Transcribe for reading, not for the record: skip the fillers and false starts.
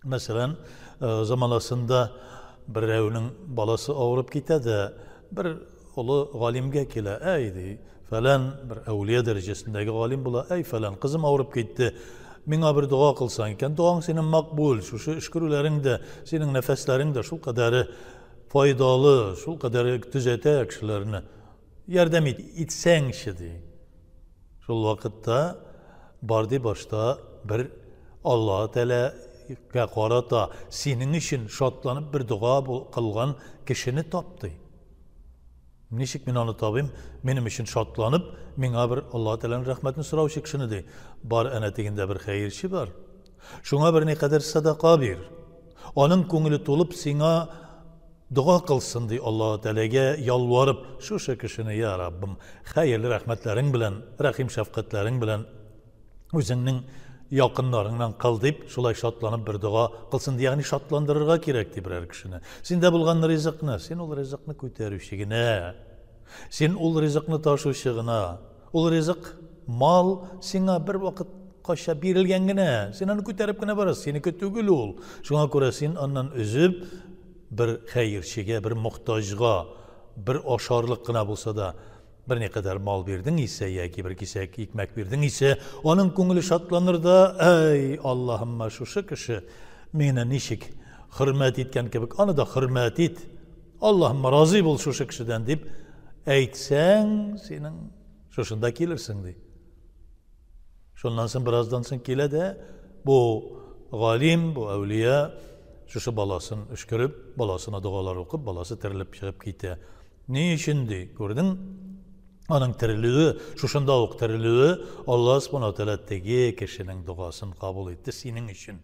Мәсәлән, заманасында берәүнең баласы авырып китә дә, бер олы галимгә килә, әй, ди, фәлән, бер әүлия дәрәҗәсендәге галим була, әй, фәлән, кызым авырып китте, миңа бер дога кылсаң икән, догаң синең макбул, шушы өшкерүләрең дә, синең нәфәсләрең дә шул кадәре файдалы, шул кадәре төзәтә кешеләрне. Ярдәм ит, итсәңче, ди. Шул вакытта бар ди башта бер Аллаһы Тәгаләгә карата синең өчен шатланып бер дога кылган кешене тап, ди. Ничек мин аны табыйм? Минем өчен шатланып, миңа бер Аллаһы Тәгаләнең рәхмәтен сораучы кешене, ди. Бар әнә тегендә бер хәерче бар. Шуңа берникадәр садака бир. Аның күңеле тулып сиңа дога кылсын, ди, Аллаһы Тәгаләгә ялварып, шушы кешене, я Раббым, хәерле рәхмәтләрең белән, рәхим-шәфкатьләрең белән үзеңнең якыннарыңнан кыл, дип, шулай шатланып бер дога кылсын, ди, ягъни шатландырырга кирәк, ди, берәр кешене. Синдә булган ризыкны, син ул ризыкны күтәрүче генә. Син ул ризыкны ташучы гына. Ул ризык, мал сиңа бер вакыт кача бирелгән генә. Син аны күтәреп кенә барасың, синеке түгел ул. Шуңа күрә син аннан өзеп бер хәерчегә, бер мохтаҗга, бер ашарлык кына булса да, берникадәр мал бирдең исә яки бер кисәк икмәк бирдең исә, аның күңеле шатланыр да, әй, Аллаһымма, шушы кеше мине ничек хөрмәт иткән кебек, аны да хөрмәт ит. Аллаһым, разый бул шушы кешедән, дип әйтсәң, синең шушында килерсең, ди. Шуннан соң бераздан соң килә дә бу галим, бу әүлия шушы баласын өшкереп, баласына догалар укып, баласы терелеп чыгып китә. Ни өчен ди? Күрдең? Аның терелүе, шушында ук терелүе Аллаһ Субхану Тәгалә теге кешенең догасын кабул итте синең өчен.